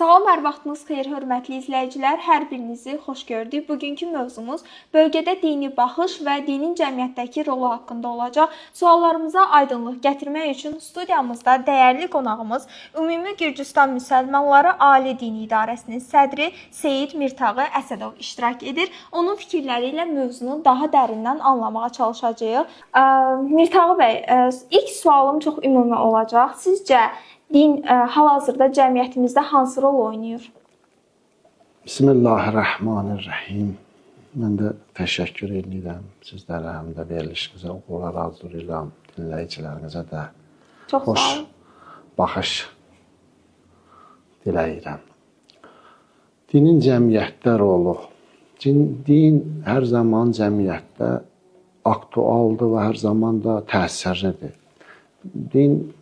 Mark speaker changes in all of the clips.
Speaker 1: Salam, hər vaxtınız xeyir, hörmətli izləyicilər. Hər birinizi xoş gördük. Bugünkü mövzumuz bölgədə dini baxış və dinin cəmiyyətdəki rolu haqqında olacaq. Suallarımıza aydınlıq gətirmək üçün studiyamızda dəyərli qonağımız Ümumi Gürcüstan Müsəlmanları Ali Dini İdarəsinin sədri Seyid Mirtağı Əsədov iştirak edir. Onun fikirləri ilə mövzunu daha dərindən anlamağa çalışacağıq. Mirtağı bəy, ilk sualım çox ümumi olacaq. Sizcə din hal-hazırda cəmiyyətimizdə hansı rol oynayır?
Speaker 2: Bismillahirrahmanirrahim. Mən də təşəkkür edirəm sizlərə, həm də verilişinizə uğurlar arzulayıram, dinləyicilərinizə də.
Speaker 1: Çox
Speaker 2: xoş
Speaker 1: sağ olun.
Speaker 2: Baxış diləyirəm. Dinin cəmiyyətdə rolu. Din hər zaman cəmiyyətdə aktualdır və hər zaman da təsirlidir. Din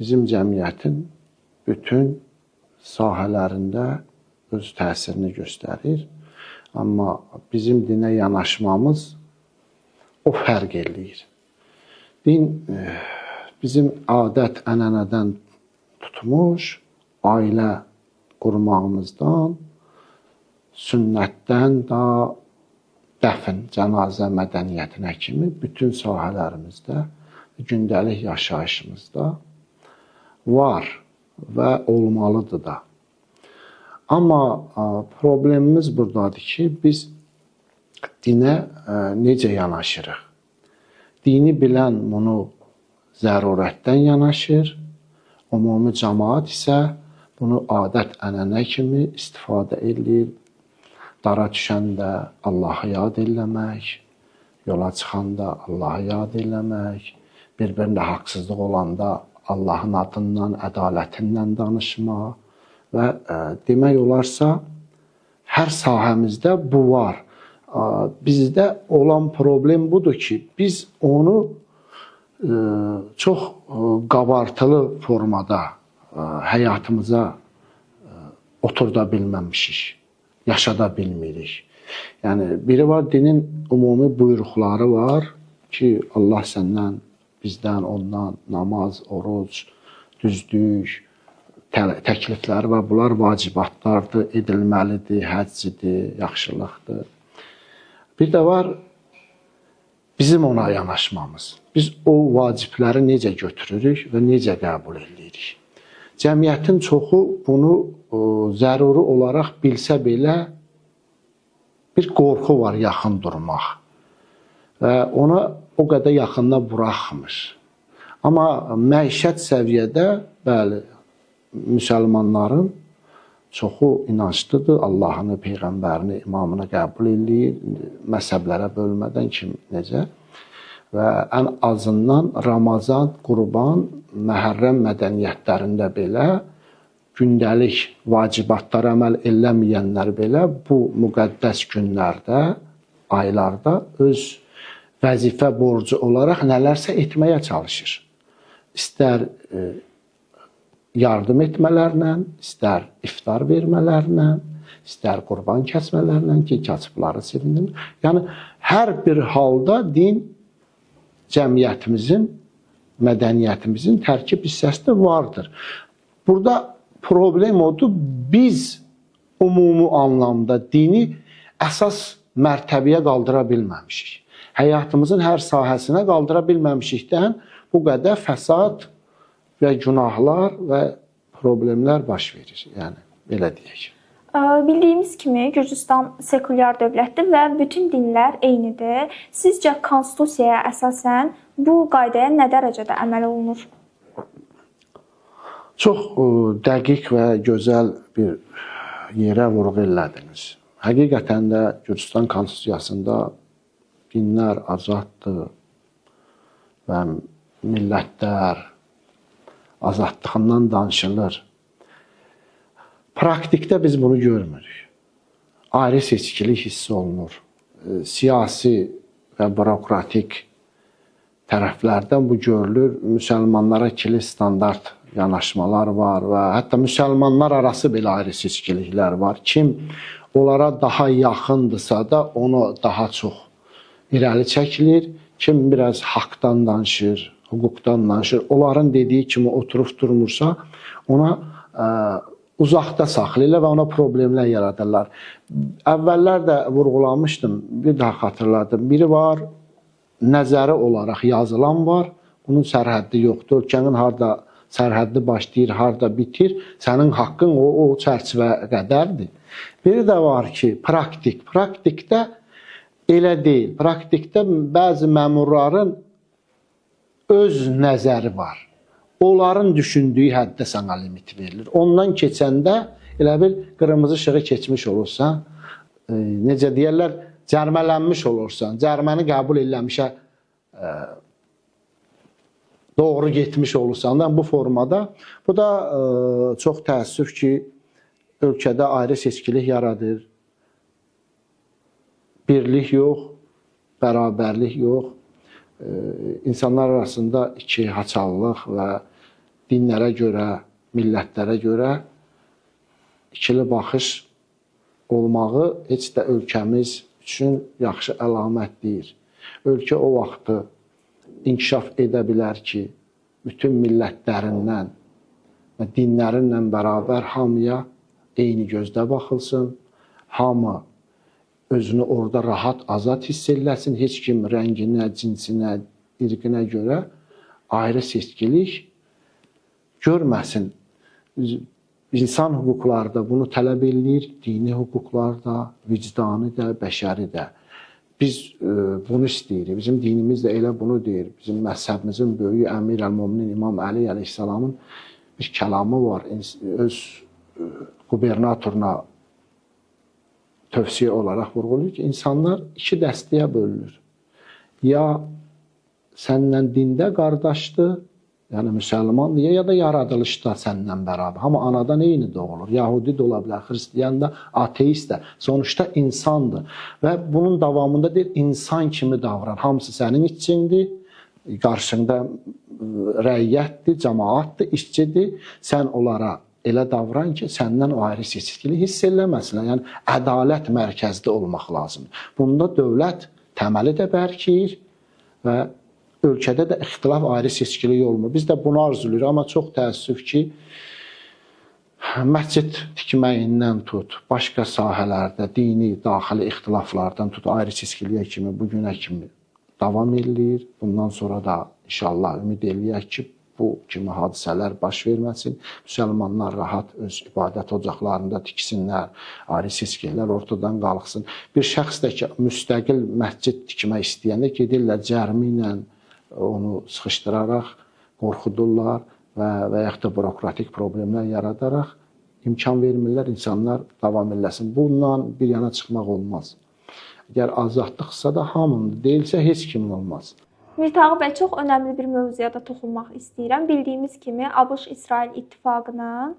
Speaker 2: bizim cəmiyyətin bütün sahələrində öz təsirini göstərir. Amma bizim dinə yanaşmamız o fərq eləyir. Din bizim adət, ənənədən tutmuş, ailə qurmağımızdan, sünnətdən da dəfn, cənazə mədəniyyətinə kimi bütün sahələrimizdə, gündəlik yaşayışımızda var və olmalıdır da. Amma problemimiz buradadır ki, biz dinə necə yanaşırıq? Dini bilən bunu zərurətdən yanaşır, ümumi cəmaat isə bunu adət-ənənə kimi istifadə eləyir. Dara düşəndə Allahı yad eləmək, yola çıxanda Allahı yad eləmək, bir-birində haqsızlıq olanda Allahın adından, ədalətindən danışma və demək olarsa hər sahəmizdə bu var. Bizdə olan problem budur ki, biz onu çox qabartılı formada həyatımıza oturda bilməmişik, yaşada bilmirik. Yəni, biri var, dinin ümumi buyruqları var ki, Allah səndən, bizdən, ondan namaz, oruc, düzlük, təklifləri var. Bunlar vacibatlardır, edilməlidir, həccidir, yaxşılıqdır. Bir də var bizim ona yanaşmamız. Biz o vacibləri necə götürürük və necə qəbul edirik? Cəmiyyətin çoxu bunu zəruri olaraq bilsə belə bir qorxu var yaxın durmaq və ona o qədər yaxından buraxmır. Amma məişət səviyyədə, bəli, müsəlmanların çoxu inanclıdır, Allahını, Peyğəmbərini, imamını qəbul eləyir, məzhəblərə bölmədən kim necə. Və ən azından Ramazan, Qurban, Məhərrəm mədəniyyətlərində belə gündəlik vacibatlara əməl eləməyənlər belə bu müqəddəs günlərdə, aylarda öz vəzifə borcu olaraq nələrsə etməyə çalışır. İstər yardım etmələrlə, istər iftar vermələrlə, istər qurban kəsmələrlə ki, kasıbları sevindirir. Yəni, hər bir halda din cəmiyyətimizin, mədəniyyətimizin tərkib hissəsində vardır. Burada problem odur, biz ümumi anlamda dini əsas mərtəbəyə qaldıra bilməmişik. Həyatımızın hər sahəsinə qaldıra bilməmişikdən bu qədər fəsad və günahlar və problemlər baş verir. Yəni, belə deyək.
Speaker 1: Bildiyimiz kimi Gürcüstan sekulyar dövlətdir və bütün dinlər eynidir. Sizcə konstitusiyaya əsasən bu qaydaya nə dərəcədə əməl olunur?
Speaker 2: Çox dəqiq və gözəl bir yerə vurğu elədiniz. Həqiqətən də Gürcüstan konstitusiyasında dinlər azaddır və millətlər azadlığından danışılır. Praktikdə biz bunu görmürük. Ayrı seçkilik hiss olunur. Siyasi və bürokratik tərəflərdən bu görülür. Müsəlmanlara ikili standart yanaşmalar var və hətta müsəlmanlar arası belə ayrı seçkiliklər var. Kim onlara daha yaxındırsa da onu daha çox irəli çəkilir. Kim biraz haqdan danışır, hüquqdan danışır, onların dediyi kimi oturub durmursa, ona uzaqda saxlayırlar və ona problemlər yaradırlar. Əvvəllər də vurğulamışdım, bir daha xatırladım. Biri var, nəzəri olaraq yazılan var, bunun sərhəddi yoxdur. Ölkənin harda sərhəddi başlayır, harda bitir, sənin haqqın o çərçivə qədərdir. Biri də var ki, praktik. Praktikdə elə deyil. Praktikdə bəzi məmurların öz nəzəri var. Onların düşündüyü həddə sənə limit verilir. Ondan keçəndə elə bil qırmızı işığı keçmiş olursan, necə deyərlər, cərimələnmiş olursan, cəriməni qəbul eləmişə doğru getmiş olursan da bu formada. Bu da çox təəssüf ki, ölkədə ayrı seçkilik yaradır. Birlik yox, bərabərlik yox. İnsanlar arasında iki haçallıq və dinlərə görə, millətlərə görə ikili baxış olmağı heç də ölkəmiz üçün yaxşı əlamət deyil. Ölkə o vaxtı inkişaf edə bilər ki, bütün millətlərindən və dinlərinlə bərabər hamıya eyni gözdə baxılsın, hamı özünü orada rahat, azad hiss eləsin, heç kim rənginə, cinsinə, irqinə görə ayrı seçkilik görməsin. İnsan hüquqları da bunu tələb eləyir, dini hüquqlar da, vicdanı da, bəşəri də. Biz bunu istəyirik. Bizim dinimiz də elə bunu deyir. Bizim məzhəbimizin böyüyü Əmir əl-Möminin İmam Əli əleyhissalamın bir kəlamı var. Öz qubernatoruna tövsiyə olaraq vurğulayır ki, insanlar iki dəstəyə bölünür. Ya səndən dində qardaşdır, yəni müsəlmandır, ya da yaradılışda səndən bərabər. Hamı anadan eyni doğulur. Yahudi də ola bilər, xristiyan da, ateist də. Sonuçda insandır. Və bunun davamında deyir, insan kimi davran. Hamısı sənin içindir, qarşında rəiyyətdir, cəmaatdır, işçidir. Sən onlara elə davran ki, səndən o ayrı seçkilik hiss eləməsinlər. Yəni, ədalət mərkəzdə olmaq lazımdır. Bunda dövlət təməli də bərkiyir və ölkədə də ixtilaf ayrı seçkilik olmur. Biz də bunu arzulayırıq, amma çox təəssüf ki, məscid tikməyindən tut, başqa sahələrdə dini, daxili ixtilaflardan tut, ayrı seçkiliyə kimi, bugünə kimi davam eləyir. Bundan sonra da inşallah ümid eləyək ki, bu kimi hadisələr baş verməsin. Müsəlmanlar rahat öz ibadət ocaqlarında tiksinlər, ayrı seçkiliklər ortadan qalxsın. Bir şəxs də ki, müstəqil məscid tikmək istəyəndə gedirlər cərmi ilə onu sıxışdıraraq qorxudurlar və yaxud da bürokratik problemlər yaradaraq imkan vermirlər, insanlar davam eləsin. Bundan bir yana çıxmaq olmaz. Əgər azadlıqsa da hamının, deyilsə heç kimin olmaz.
Speaker 1: Mirtağı bəy, çox önəmli bir mövzuya da toxunmaq istəyirəm. Bildiyimiz kimi ABŞ-İsrail ittifaqının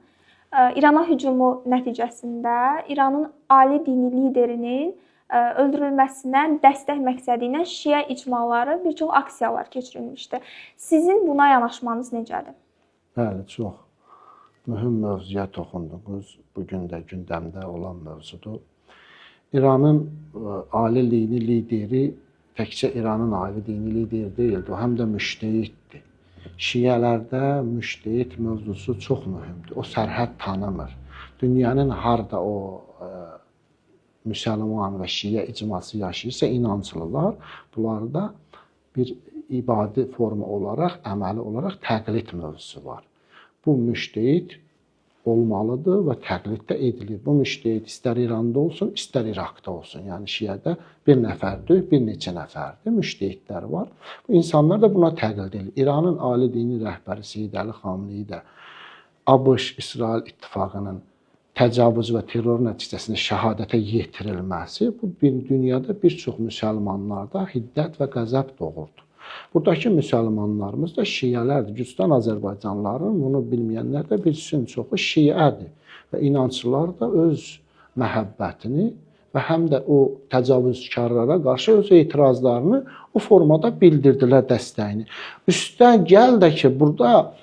Speaker 1: İrana hücumu nəticəsində İranın ali dini liderinin öldürülməsinə dəstək məqsədi ilə şiə icmaları bir çox aksiyalar keçirilmişdi. Sizin buna yanaşmanız necədir?
Speaker 2: Bəli, çox mühüm mövzuya toxundunuz. Bugün də gündəmdə olan mövzudur. İranın ali dini lideri təkcə İranın ali dini lideri deyildi, o həm də müştehiddir. Şiələrdə müştehid mövzusu çox mühümdür. O sərhəd tanımır. Dünyanın harda o müsəlman və şiə icması yaşayırsa, inanclılar, bunlarda bir ibadi forma olaraq, əməli olaraq təqlid mövzusu var. Bu müştehid olmalıdır və təqlid də edilir. Bu müştehid istər İranda olsun, istər İraqda olsun. Yəni şiədə bir nəfər deyil, bir neçə nəfərdir, müştehidlər var. Bu insanlar da buna təqlid edilir. İranın ali dini rəhbəri Seyid Əli Xameneyi də ABŞ-İsrail ittifaqının təcavüz və terror nəticəsində şəhadətə yetirilməsi bu bir dünyada bir çox müsəlmanlarda hiddət və qəzəb doğurdu. Buradakı müsəlmanlarımız da şiələrdir. Gürcüstan Azərbaycanlıların, bunu bilməyənlər də bilsin, çoxu şiədir və inanclılar da öz məhəbbətini və həm də o təcavüzkarlara qarşı öz etirazlarını o formada bildirdilər, dəstəyini. Üstə gəl də ki, burada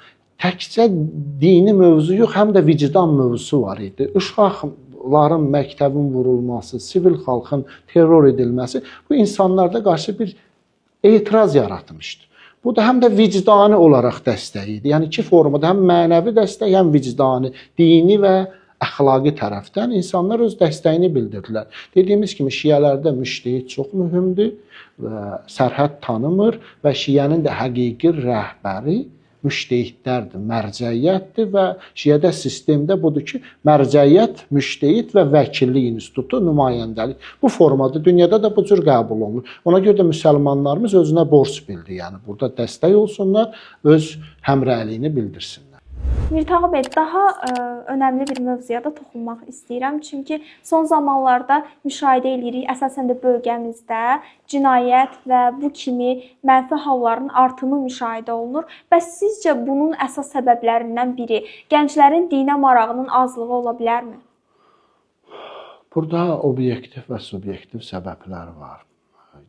Speaker 2: təkcə dini mövzu yox, həm də vicdan mövzusu var idi. Uşaqların məktəbin vurulması, sivil xalqın terror edilməsi bu insanlarda qarşı bir etiraz yaratmışdı. Bu da həm də vicdani olaraq dəstək idi. Yəni iki formada həm mənəvi dəstək, həm vicdani, dini və əxlaqi tərəfdən insanlar öz dəstəyini bildirdilər. Dediyimiz kimi şiələrdə müctehid çox mühümdür və sərhəd tanımır və şiənin də həqiqi rəhbəri müctehidlərdir, mərcəiyyətdir və şiədə sistemdə budur ki, mərcəiyyət, müctehid və vəkillik institutu, nümayəndəlik. Bu formada dünyada da bu cür qəbul olunur. Ona görə də müsəlmanlarımız özünə borc bildi. Yəni burada dəstək olsunlar, öz həmrəyliyini bildirsinlər.
Speaker 1: Mirtağı bəy, daha önəmli bir mövzuya da toxunmaq istəyirəm. Çünki son zamanlarda müşahidə eləyirik, əsasən də bölgəmizdə cinayət və bu kimi mənfi halların artımı müşahidə olunur. Bəs sizcə bunun əsas səbəblərindən biri gənclərin dinə marağının azlığı ola bilərmi?
Speaker 2: Burada obyektiv və subyektiv səbəblər var.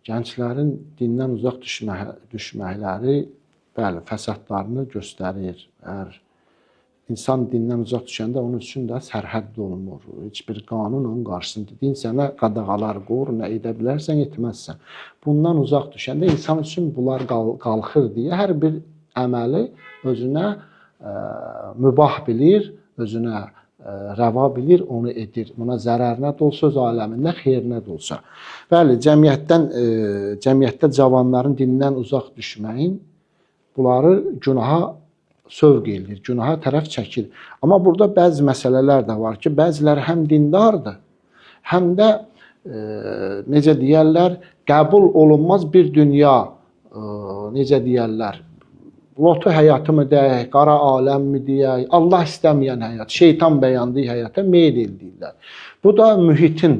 Speaker 2: Gənclərin dindən uzaq düşməkləri, bəli, fəsadlarını göstərir. Əgər İnsan dindən uzaq düşəndə onun üçün də sərhəd olmur. Heç bir qanun onun qarşısında. Din sənə qadağalar qoyur, nə edə bilərsən, etməzsən. Bundan uzaq düşəndə insan üçün bunlar qalxır deyə hər bir əməli özünə mübah bilir, özünə rəva bilir, onu edir. Buna zərərinə də olsa, öz aləmində xeyrinə də olsa. Bəli, cəmiyyətdə cavanların dindən uzaq düşməyin bunları günaha sövq eləyir, günaha tərəf çəkir. Amma burada bəzi məsələlər də var ki, bəziləri həm dindardır, həm də necə deyərlər, qəbul olunmaz bir dünya, necə deyərlər, lotu həyatı mı deyək, qara aləm mi deyək, Allah istəməyən həyat, şeytan bəyəndiyi həyata meyl eləyirlər. Bu da mühitin,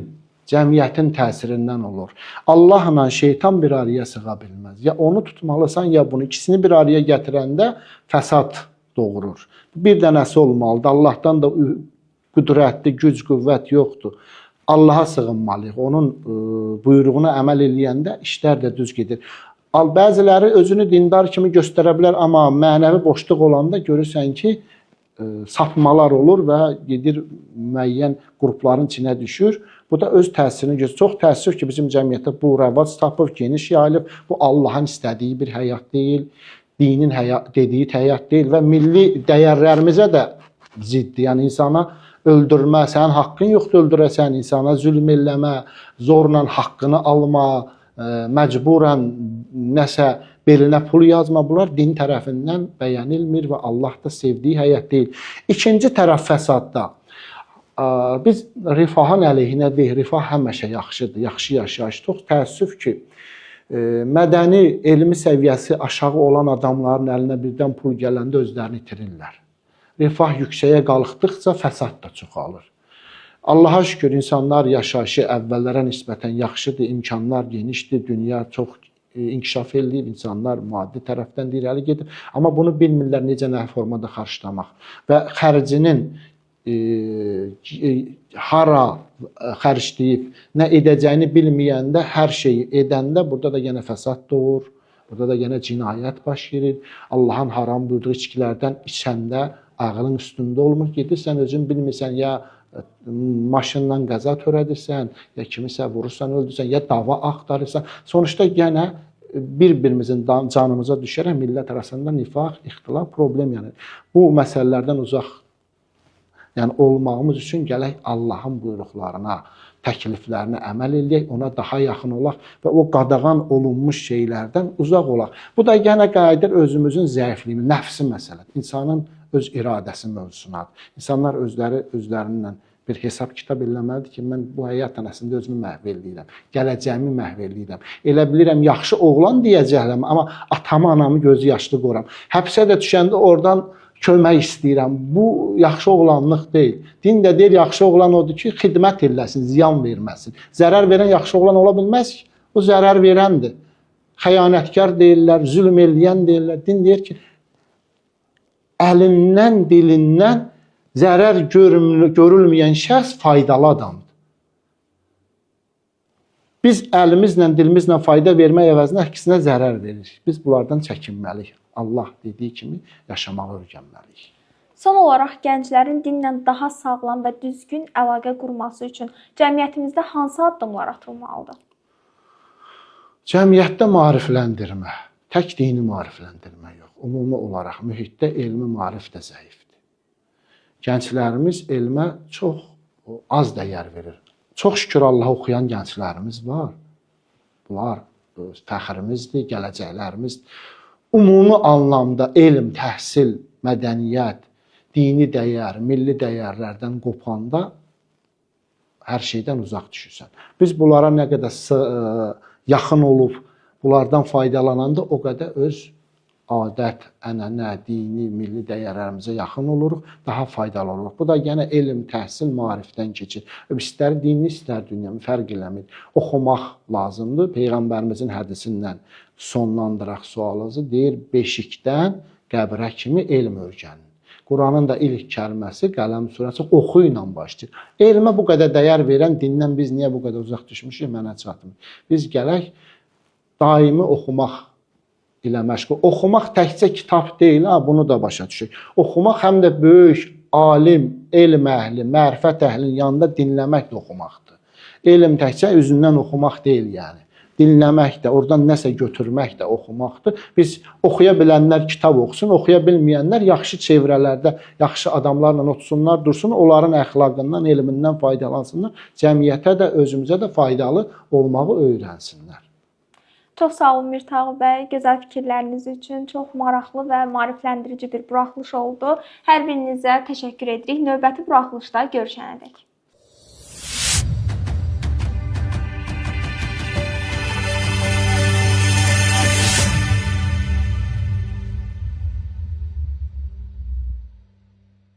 Speaker 2: cəmiyyətin təsirindən olur. Allahla şeytan bir araya sığa bilməz. Ya onu tutmalısan, ya bunu. İkisini bir araya gətirəndə fəsad doğurur. Bir dənəsi olmalıdır. Allahdan da qüdrətli, güc, qüvvət yoxdur. Allaha sığınmalıyıq. Onun buyruğuna əməl eləyəndə işlər də düz gedir. Bəziləri özünü dindar kimi göstərə bilər, amma mənəvi boşluq olanda görürsən ki, sapmalar olur və gedir müəyyən qrupların içinə düşür. Bu da öz təsirini göstərir. Çox təəssüf ki, bizim cəmiyyətdə bu rəvac tapıb, geniş yayılıb. Bu Allahın istədiyi bir həyat deyil, dinin dediyi həyat deyil və milli dəyərlərimizə də ziddir. Yəni insana öldürmə, sənin haqqın yoxdur öldürəsən, insana zülm eləmə, zorla haqqını alma, məcburən nəsə belinə pul yazma, bunlar din tərəfindən bəyənilmir və Allah da sevdiyi həyat deyil. İkinci tərəf fəsadda. Biz rifahın əleyhinə deyil, rifah həmişə yaxşıdır, yaxşı yaşayış. Çox təəssüf ki, mədəni, elmi səviyyəsi aşağı olan adamların əlinə birdən pul gələndə özlərini itirirlər. Rifah yüksəyə qalxdıqca fəsad da çoxalır. Allaha şükür, insanlar yaşayışı əvvəllərə nisbətən yaxşıdır, imkanlar genişdir, dünya çox inkişaf eləyib, insanlar maddi tərəfdən də irəli gedir. Amma bunu bilmirlər necə nə formada xərclamaq və xərcinin hara xərcləyib, nə edəcəyini bilməyəndə, hər şeyi edəndə burada da yenə fəsad doğur, burada da yenə cinayət baş verir. Allahın haram buyurduğu içkilərdən içəndə ağlın üstündə olmur. Gedirsən, özün bilmirsən, ya maşından qəza törədirsən, ya kimisə vurursan, öldürsən, ya dava axtarırsan. Sonuçda yenə bir-birimizin canımıza düşərək millət arasında nifaq, ixtilaf, problem yəni. Bu məsələlərdən uzaq yəni olmağımız üçün gələk Allahın buyruqlarına, təkliflərinə əməl eləyək, ona daha yaxın olaq və o qadağan olunmuş şeylərdən uzaq olaq. Bu da yenə qayıdır özümüzün zəifliyini, nəfsi məsələdir. İnsanın öz iradəsi mövzusunadır. İnsanlar özlərindən bir hesab kitab eləməlidir ki, mən bu həyat əslində özümü məhv eləyirəm, gələcəyimi məhv eləyirəm. Elə bilirəm yaxşı oğlan deyəcəklər, amma atamı, anamı gözü yaşlı qoyuram. Həbsə də düşəndə oradan kömək istəyirəm. Bu yaxşı oğlanlıq deyil. Din də deyir, yaxşı oğlan odur ki, xidmət eləsin, ziyan verməsin. Zərər verən yaxşı oğlan ola bilməz ki. O zərər verəndir. Xəyanətkar deyirlər, zülm eləyən deyirlər. Din deyir ki, əlindən, dilindən zərər görülməyən şəxs faydalı adamdır. Biz əlimizlə, dilimizlə fayda vermək əvəzinə əksinə zərər veririk. Biz bunlardan çəkinməliyik. Allah dediyi kimi yaşamağı öyrənməliyik.
Speaker 1: Son olaraq gənclərin dinlə daha sağlam və düzgün əlaqə qurması üçün cəmiyyətimizdə hansı addımlar atılmalıdır?
Speaker 2: Cəmiyyətdə maarifləndirmə, tək dini maarifləndirmə yox. Ümumi olaraq mühitdə elmi maarif də zəifdir. Gənclərimiz elmə çox az dəyər verir. Çox şükür Allaha oxuyan gənclərimiz var. Bunlar fəxrimizdir, gələcəklərimizdir. Ümumi anlamda elm, təhsil, mədəniyyət, dini dəyər, milli dəyərlərdən qopanda hər şeydən uzaq düşürsən. Biz bunlara nə qədər yaxın olub, bunlardan faydalananda o qədər öz adət, ənənə, dini, milli dəyərlərimizə yaxın oluruq, daha faydalı oluruq. Bu da yenə elm, təhsil, maarifdən keçir. İstər dini, istər dünyəvi fərq eləmir. Oxumaq lazımdır. Peyğəmbərimizin hədisindən sonlandıraq sualınızı. Deyir, beşikdən qəbrə kimi elm öyrənin. Quranın da ilk kəlməsi Qələm surəsi oxu ilə başlayır. Elmə bu qədər dəyər verən dindən biz niyə bu qədər uzaq düşmüşük, mənə çatmır. Biz gələk daimi oxumaq ilə məşğul. Oxumaq təkcə kitab deyil, ha, bunu da başa düşək. Oxumaq həm də böyük alim, elm əhli, mərifət əhlinin yanında dinləmək də oxumaqdır. Elm təkcə üzündən oxumaq deyil yəni. Dinləmək də, oradan nəsə götürmək də oxumaqdır. Biz oxuya bilənlər kitab oxusun, oxuya bilməyənlər yaxşı çevrələrdə, yaxşı adamlarla otursunlar, dursun, onların əxlaqından, elmindən faydalansınlar, cəmiyyətə də, özümüzə də faydalı olmağı öyrənsinlər.
Speaker 1: Çox sağ olun Mirtağı bəy, gözəl fikirləriniz üçün. Çox maraqlı və maarifləndirici bir buraxılış oldu. Hər birinizə təşəkkür edirik. Növbəti buraxılışda görüşənədək.